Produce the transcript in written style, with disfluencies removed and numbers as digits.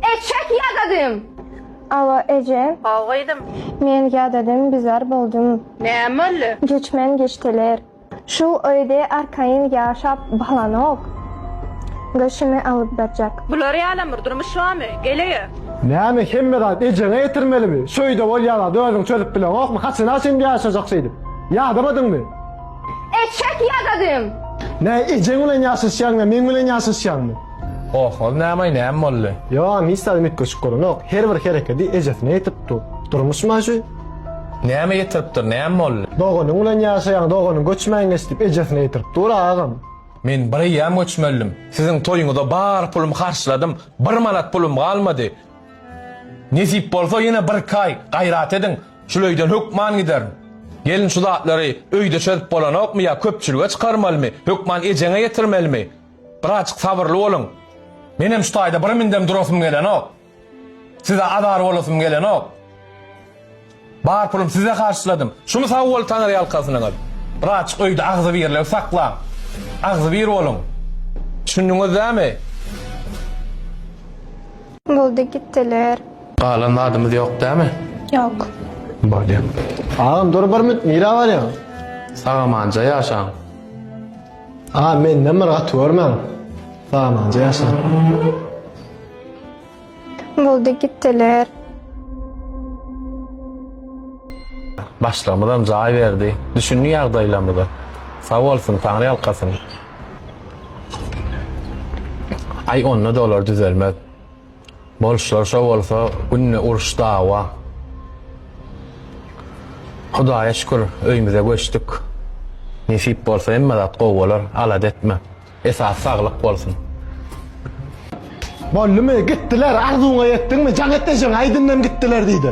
Eşek ýadadym! Alo eje. Haw gyzym. Men ýadadym bizar boldum. Näme boldy? Göçmen geçdiler. Şu öýde arkaýyn ýaşap bolanok. Göçümi alyp barjak. Bular ýalam bir durmuş barmy? Gel öýe. Näme hemme zat ejeňe ýetirmelimi? Şu öýde bolýan zady özüň çözüp bileňokmy? Haçana çenli ýaşajak şeýdip? Ýadamadyňmy? Eşek ýadadym! Nä ejeň bilen ýaşaşýaňmy meň bilen ýaşaşýaňmy? Oho, nämaý näme boldy? Ýogam hiç zadam üýtgeşik bolanok. Her bir herekedi ejesine ýetirip dur. Durmuşma şu? Näme ýetiripdir, näme boldy? Doganyň bilen ýaşaýaň, doganyň göçmän geç diýip ejesine ýetirip dur agam. Men bir eýýäm göçmelidim. Siziň toýuňyza bar pulumy harçladym, bir manat pulum galmady. Nesip bolsa ýene birki aý gaýrat ediň, şul öýden hökman giderin. Gelin şu zatlary öýde çözüp bolanokmy ýa köpçülige çykarmalymy, hökman ejeňe ýetirmelimi? Birazjyk sabyrly boluň. Menem şu taýda bir mindem durasym gelenok. Size azar bolasym gelenok. Bar pulum size harçladym. Şumy sag bol taňryýalkasynyňyz. Birazjyk öýde agzybirligi saklaň. Agzybir boluň. Düşündiňiz dämi? Boldy gitdiler. Galan zadymyz ýok dämi? Ýok. Bolýa. Agam dur bir minut nirä barýaň? Sag-amanja ýaşaň. Agam menden bir gaty görmäň. Sag-amanja ýaşaň. Boldy gitdiler. Başlygymyzam jaý berdi. Düşündi ýagdaýlarymyza. Sag bolsun, Taňry ýalkasyn. Aý onda-da olar düzelmez. Boluşlary şo bolsa günde uruş dawa. Hudaýa şükür öýümize göçdük. Nesip bolsa hemme zat gowy bolar, alada etme. Esasy saglyk bolsun. Boldumy? Gitdiler. Arzuwyňa ýetdiňmi? Jaň et ejeňe aýdyndan gitdiler diýdi.